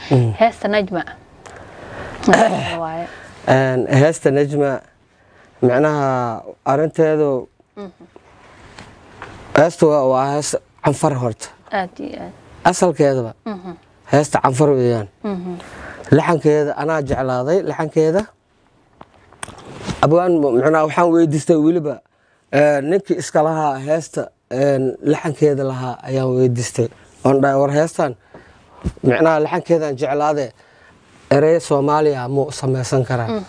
Heesta Najma waaye. Heesta Najma micnaha arinteedu, heesta waa hees Canfar horta. Aad iyo aad. Asalkeedaba heesta Canfar weeyaan. Laxankeeda anaa jeclaaday laxankeeda. Abwaan micnaha waxaan weydiistay weliba ninkii iska lahaa heesta, laxankeeda lahaa ayaan weydiistay, oon dhahay, "War, heestan micnaha laxankeedaan jeclaade, erey Soomaaliya muu samaysan karaa?"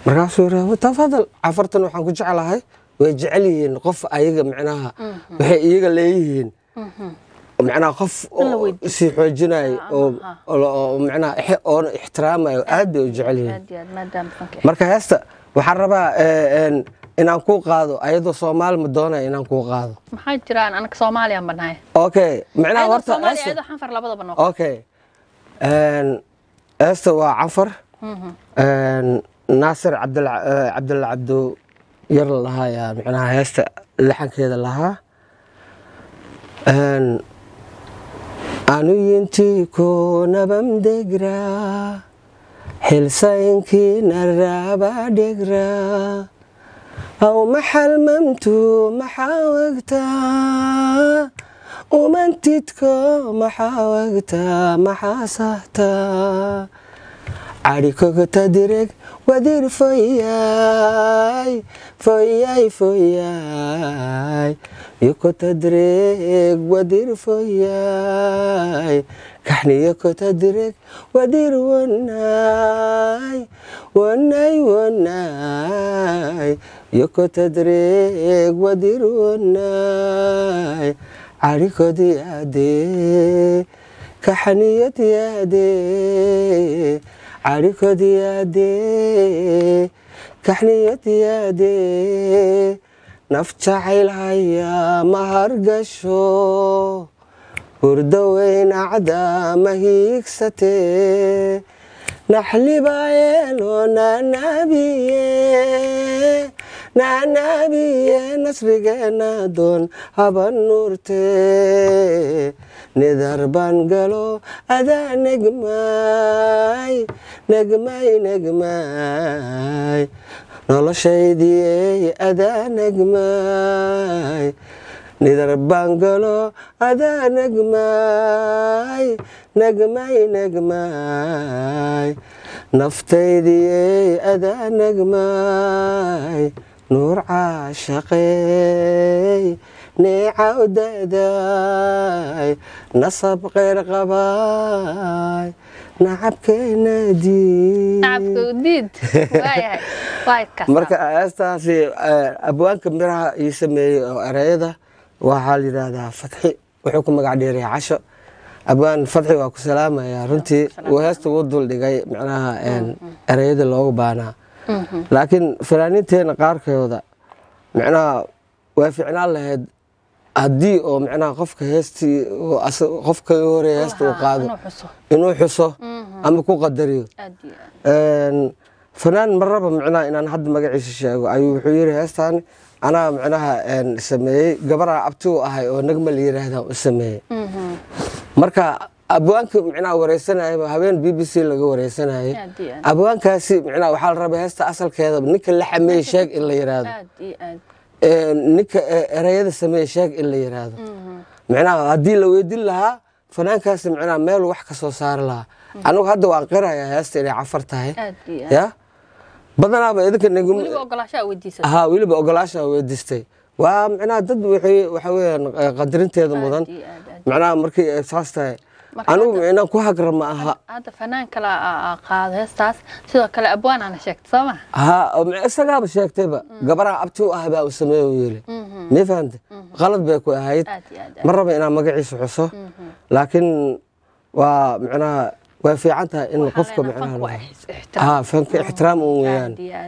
Markaasuu yiri, "Tafadal." Cafartan waxaan ku jeclahay, way jecel yihiin qof ayaga micnaha waxay iyaga leeyihiin, micnaha qof sii xoojinayo oo micnaha oona ixtiraamayo, aad bay u jecel yihiin. Aad iyo aad, maadaama fanka. Marka heesta waxaan rabaa inaan kuu qaado ayadoo Soomaali, ma doonaya inaan kuu qaado. Maxaa jiraan, anaka Soomaaliyaan banahay. Okay, micnaha ayadoo horta Soomaaliya, ayadoo Xanfar, labadaba noqon. Okay, heesta waa Canfar. Naasir Cabdalla Cabdo yar la lahaa yaa micnaha heesta laxankeeda lahaa. Anuyintii ku nabam degra xilsaynkii naraba dhegra aw maxalmamtu maxaa wagtaa umantidko maxaa wagtaa maxaa sahtaa cadhikogta direg wadir foyay foyay foyay yokota direg wadir foyay kaxniyokota direg wadir wanay wanay wanay yokota direg wadir wanay cadhikodiyade kaxniyadiyade cadhikodiyade kaxniyadiyade naf jacayl haya ma hargasho hurdo weyn acda ma hiigsatee naxlibayeelo nanabiye nanabiye nasrigeena doon haba nuurte nidar baan galo adaa negmay negmay negmay noloshaydii adaa negmay nidar baan galo adaa negmay negmay negmay naftaydii adaa negmay nuur caashaqey neecaw daday nasab qeyr qabaay nacabkeena diid. Nacabka diid, waayahay, waa kaas. Marka heestaasi abwaanka miraha ii sameeyey oo ereyada waxaa la yidhaahdaa Fatxi, wuxuu ku magac dheeraya Casho. Abwaan Fatxi waa ku salaamaya. Runtii uu heesta ugu dul dhigay micnaha ereyada loogu baanaa, laakiin fanaaniinteena qaarkooda micnaha way ficnaan lahayd haddii oo micnaha qofka heestii qofka kaga horeeya heesta uu qaado inuu xuso, inuu xuso ama ku qadariyo. Aad iyo aad. Fanaan marraba micnaha inaan hadda magaciisa sheego ayuu wuxuu yiri, "Heestan anaa micnaha sameeyey, gabaraa abti u ahay oo Nagma la yiraahda u sameeyey." Marka abwaanka micnaha wareysanayaba habeen BBC laga wareysanayay. Aad iyo aad. Abwaankaasi micnaha waxaa la rabaa heesta asalkeeda ninka la xameeyey sheeg in la yiraahdo, Aad iyo aad. Ninka ereyada sameeyey sheeg in la yiraahdo. Micnaha haddii la weydin lahaa fanaankaasi micnaha meel wax ka soo saari lahaa. Anigu hadda waan qirayaa heesta inay Cafar tahay. Aad iyo aad. Ya badanaaba idinka nagum. Weliba ogolaashaa weydiisatay. Haa, weliba ogolaashaa weydiistay. Waa micnaha dad waxay waxa weeyaan qadarinteeda mudan. Aad iyo aad, aad. Micnaha markii ay saas tahay Marka anigu micnaha ku hagra ma aha. Hadda fanaan kale qaado heestaas, sidoo kale abwaanaana sheegtay, soo ma? Haa, isagaaba sheegtayba, gabaraha abti u ah baa u sameeye u yiri. Ma fahamte? Qalad bay ku ahayd. Aad iyo aad. Ma raba inaan magaciisa xuso, laakiin waa micnaha way fiican tahay in qofka micnaha fanku waa ixtiraam. Haa, fanka ixtiraam un weeyaan. Aad iyo aad.